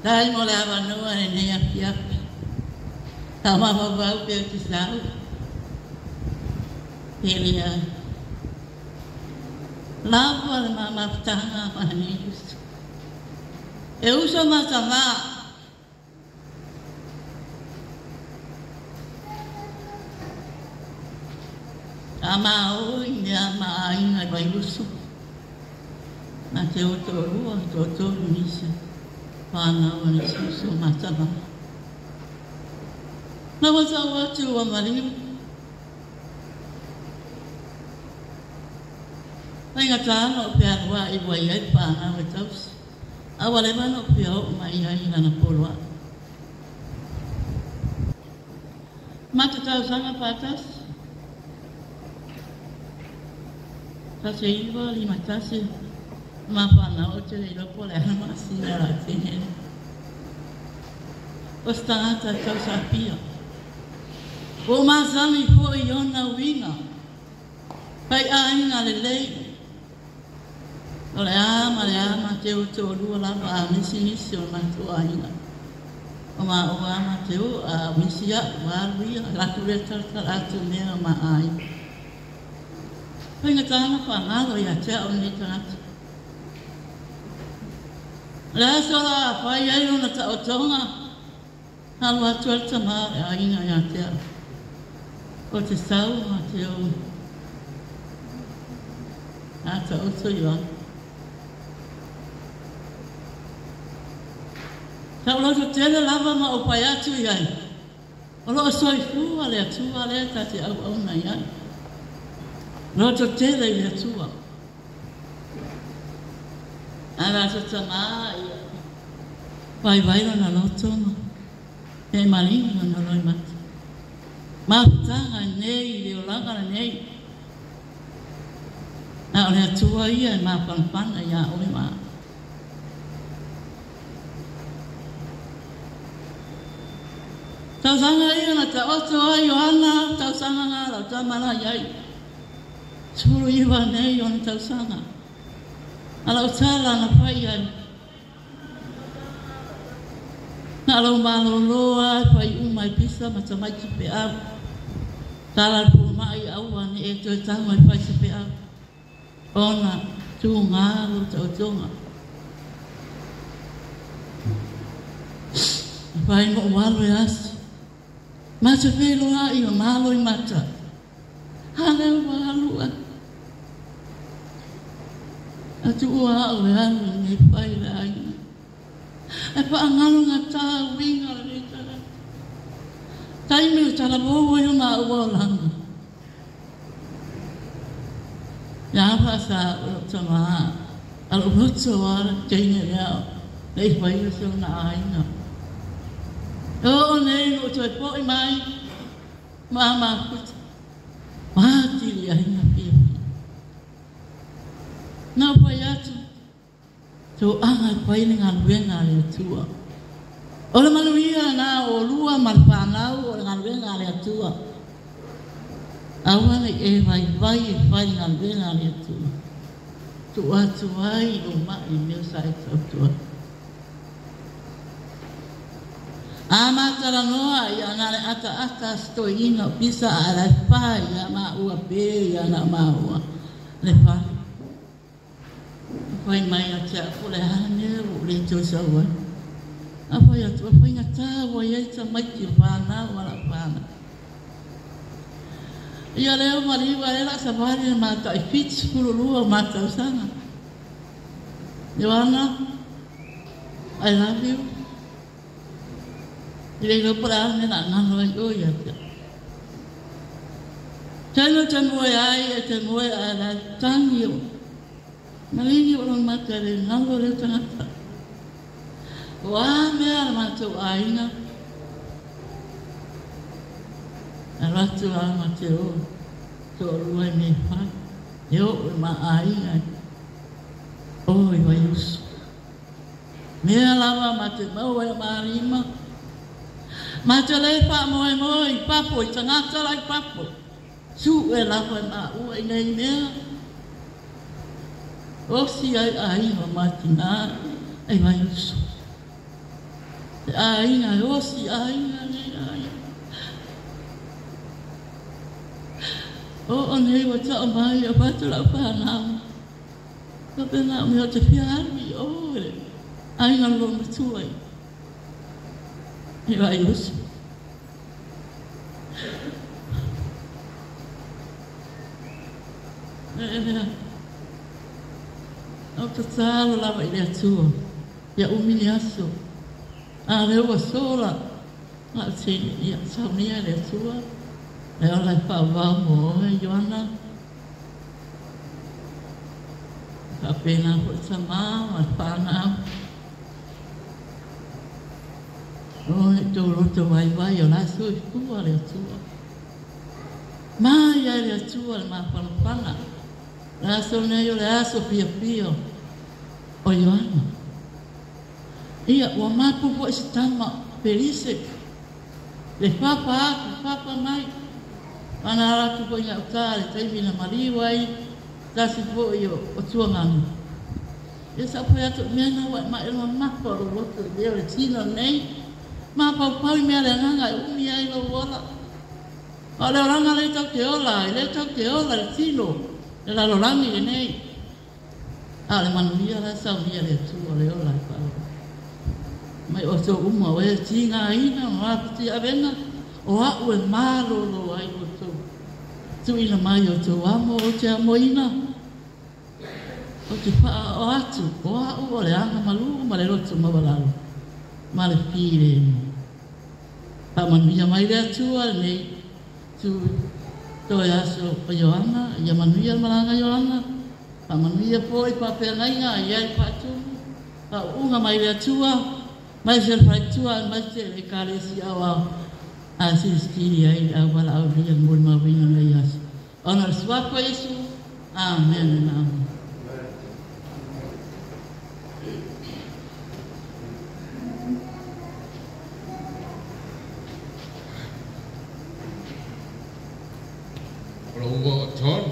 Faafetai mo le avanoa i lenei afiafi. Sa mafaufau pe ou te sau, pe leai. Lava le ma mafutaga ma lenei uso. E uso ma tama. A ma o i mea ma aiga i Vaiusu. Na te o toalua, toatolu nisi fanau a nisi uso ma tama. Na ua tau atu ua maliu. Faigata na ou fealuai ua i ai le fanau e tausi. A ua leva na ou fia oo mai ai i lana poloai. Matou tausaga faatasi. 1951 ma fanau ou te le iloa po o le a le masina o le a teine lea. O se tagata e tausafia. Ua ou masani foi i ona uiga. Faiaiga lelei. O le a ma le a ma te o toalua lava a misi nisi o le matou aiga. O maua a ma te o a misi a'u ua alu ia alu atu lea talatala atu i mea o ma aiga. Faigata ona faagalo ia te a'u lenei tagata. O le aso la a fai ai lona taotoga, alu atu ai le tama o le aiga ia te a'u. O te sau ma te o a taoto i lalo. Sa ou loto tele lava ma ou fai atu i ai, o lo o soifua le Atua lea ta te auauna i ai. Loto tele i le Atua. Ae la se tama ia vaivai lona loto ma e maligi lona loimata. Mafutaga nei i le olaga lenei. A o le Atua ia e mafanafana iā oe ma au. Tausaga ia na taoto ai Ioana, tausaga na lau tama la i ai. 19 nei ona tausaga. A lau tala na fai ai. Na o lou malolo lava e fai uma i pisa ma tamaiti feau. Tala le fomai aua ne i e toe tago e fai se feau. Ona tuga lou taotoga. Na fai ma ou alo e asi. Ma te feiloai o malo i mata. A lea ua alu ai. A tuua au e alu i nei fai le aiga. E faagalogata uiga o lenei tagata. Taimi o talavou ai o maua olaga. Ia faasa au e lou tama a lou loto a le teine lea le i faia se ona aiga. E oo nei ina ou toe foi mai ma mafuta ma atili ai na fiafia. Na ou fai atu, Toaga e fai le galuega a le Atua. O le manuia lena o olua ma le fanau o le galuega a le Atua. Aua ne i e vaivai e fai le galuega a le Atua. Tuu atu ai lou mai i mea sa e tautua ai. A ma talanoa ia na le ataata a si toeaina o pisa ae la e fai ia maua pe ia na maua le fale. Fai mai ia te au, po o le a le mea ua ou le toe sau ai. A fai atu, ua faigata ua i ai tamaiti o fanau a lau fanau. Ia lea ua maliu ae la savali le matai 72 o ma tausaga. Ioana, I love you. I le iloa po o le a le mea na galo ai oe ia te au. Taimi ou te moe ai, e te moe ae la tangi o maligi o lona mata e le galo lea tagata. O a mea a le matou aiga, alu atu a ma te o toalua i mea fai, e oo i ma aiga o i Vaiusu. Mea lava ma te maua i o ma lima, ma te le faamoemoe i fafo i tagata la i fafo, sue lava e maua i nei mea. Osi ai aiga ma tina e Vaiusu. Le aiga e osi aiga nei aiga. Oo nei ua tao mai o fatu lau whanau. Ka pena o mea o te fia alu i o le aiga lo matua i. I Vaiusu. E lea. Au tatalo lava i le Atua. Ia umi ni aso. A lea ua sola. A o teine, ia saunia e le Atua. E ola e whaawau mo oe, Ioana. Whaapena po tama ma whanau. Oe tō roto waiwai o la soifua le Atua. Mai ai le Atua le mawhanawhana. Le aso nei o le aso piapia o Ioana. Ia, ua mapu foi se tama Felise. Le papa atu, papa mai. Ana ala tu foi ngā uta le taimi na maliu ai. Tasi foi o tuanganu. Ia sa foi atu mea na wa ma e mapa o loto i leo le tino nei. Ma pau pau i mea le anganga e umi ai lo ola. O le oranga le tau te ola, i le tau te ola le tino. Le lalolangi le nei. A le manuia la saunia le Atua le ola e whaola. Mai o tō uma o e tinga aina, o apiti avena, o au e mālolo ai o tō. Tuina mai o tō amo o te amoina. O te whaa o atu, o au o le anga malu ma le roto mawalalo. Ma le pire mo. Pa manuia mai le Atua nei. Tu toe aso o Ioana, ia manuia malanga Ioana. Pa manuia po i papeangainga, ia i pātumu. Pa unga mai le Atua. Mai se whaitua, mai se le karesi au au. A siskiri ai au wala au ria mo mawinga nei aso. Ona le suafa Yesu. Amen. Amen. Rongo John.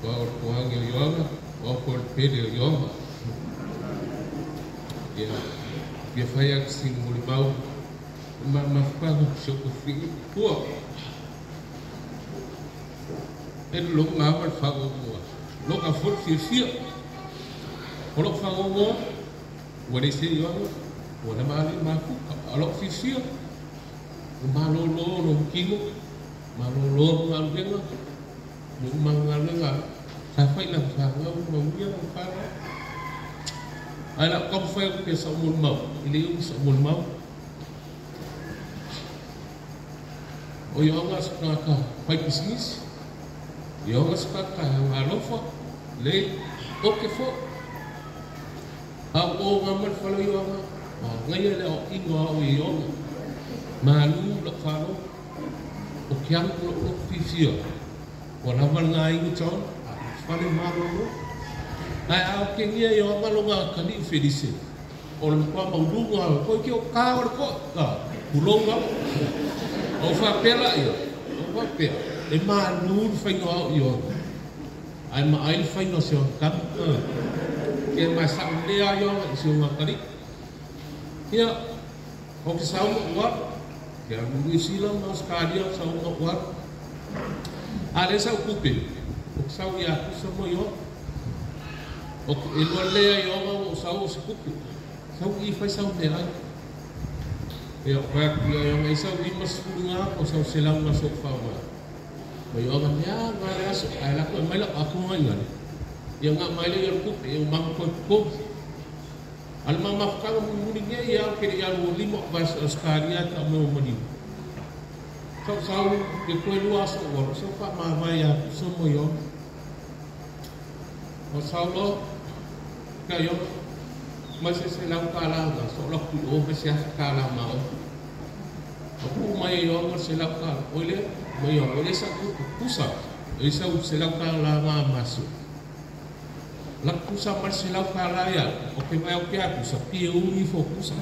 Wa o kuhangi o Ioana, wa o pere o Ioana. Ia, ia whai atu singa mori mau, ma whangu soko whii pua. E longa ngā wale whangongoa. Longa fo fia fia. O loko whangongoa, ua le se Ioana, ua na maale mafuka. A loko fia fia, o malolo lo kino, malolo ngā luenga, mo ngā luenga, sa whai na whangau, mauia na whangau. Ai la kom fai o ke sa mol mau, ile u sa mol mau. O Ioana sa ka fai business. Ioana sa ka alofa le o ke fo. A o ngā mal falo Ioana, ma ngai le o ingoa o Ioana. Malu lo falo o ke alu lo lo fifia. O la val ngā ingo tau, a fale malolo. Ai au ke ngia Ioana longa kali Felice. O le kwa maulunga, ko ke o ka o le ko, ka kulonga. O fa pela ia. O fa pela. E malu le whainga au Ioana. Ai ma ai le whainga se o kami. Ke ma sa lea Ioana i se o ngā kali. Ia, o ke sau mo uar. Ke a New Zealand ma Australia sau mo uar. A le sau kupe. O ke sau ia kusa mo Ioana. O ke elua lea Ioana o sau o se kupe. Sau i whai sau me ai. Ia o kai aku ia Ioana i sau i masfuru ngā o sau selau ngā so whau ngā. Ma Ioana mea ngā le aso. Ai lako e maila aku ngā ingane. Ia ngā maila ia kupe e o mama koe kowi. Ala mama whakanga muni ngea ia au kere ia o lima o vai Australia ta o mea o maniu. Sau sau ke koe lua aso o waro. Sau wha mā vai a kusa mo Ioana. O sau lo ka Ioana. Mai se se lau ka la ngā. So la kui o me se asa ka la mā o. O ku mai Ioana se lau ka la. Oile mai Ioana. Oile sa ku kusa. Oile sa u se lau ka la ngā masu. La kusa mai se lau ka la ia. O ke mai o ke aku sa pie ui fo kusa.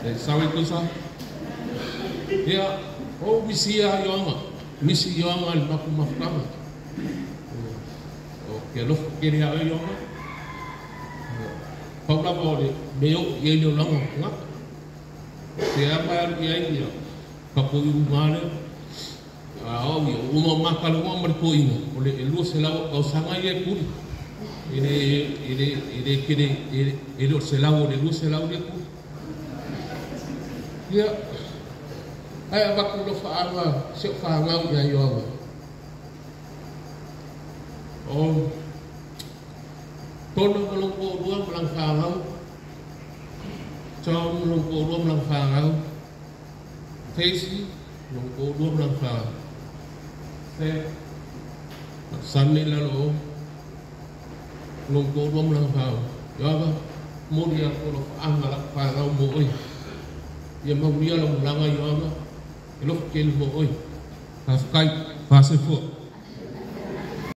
E sawe kusa. Ia o misi ia Ioana. Misi Ioana le maku mafukanga. O ke alofa kere a Ioana. Pau lava o le mea e oo i ai le olaga o le tagata. Pe a ma e alu i ai ia tatou iuga lea. A o au ia, ua uma ona ma talanoa ma le toeaina, o le 200 tausaga ia e tuli. E le, e le, e le tele, e le o le 100, o le 200 lea e tuli. Ia, ae avatu alofaaga i si au fanau ia Ioaga. O Tona ma lona toalua ma lana fanau, John ma lona toalua ma lana fanau, Casey ma lona toalua ma lana fanau, Sam, Sunny i lalo o o, lona toalua ma lana fanau. Ioaga, momoli atu alofaaga a lau fanau mo oe. Ia manuia lau malaga Ioaga, e alofa tele mo oe. Faafetai. Faasoifua.